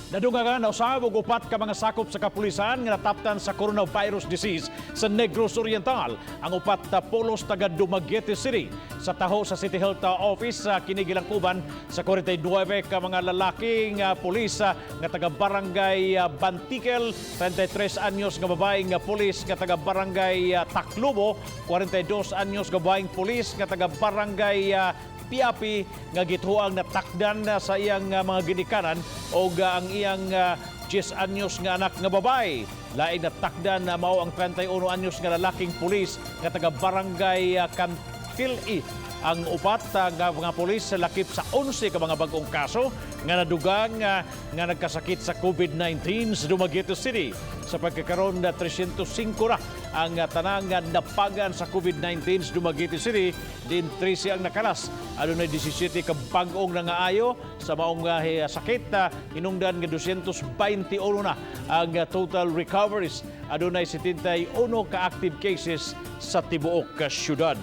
Nadunggan na usab og upat ka mga sakop sa kapulisan nga nataptan sa coronavirus disease sa Negros Oriental. Ang upat pulos taga Dumaguete City. Sa taho sa City Health Office sa kini gilangkuban sa 49 ka mga lalaki nga pulis nga taga Barangay Bantikel, 33 anyos nga babae nga pulis nga taga Barangay Taclobo, 42 anyos nga babaeng pulis nga taga Barangay Piapi nga gituoang natakdan na sa iyang mga ginikanan og ang iyang 10 anyos nga anak nga babae. Laing natakdan na mao ang 31 anyos nga lalaking pulis nga taga Barangay Cantil-i. Ang upat nga mga pulis sa lakip sa 11 ka mga bag-ong kaso nga nadugang nga nagkasakit sa COVID-19 sa Dumaguete City. Sa pagkakaroon na 305 ra ang tanang nga napagan sa COVID-19 sa Dumaguete City, din 13 ang nakalas. Adunay 17 ka bag-ong nangaayo sa maong sakit, hinungdan nga 221 na ang total recoveries. Adunay 71 ka active cases sa tibuok ka syudad.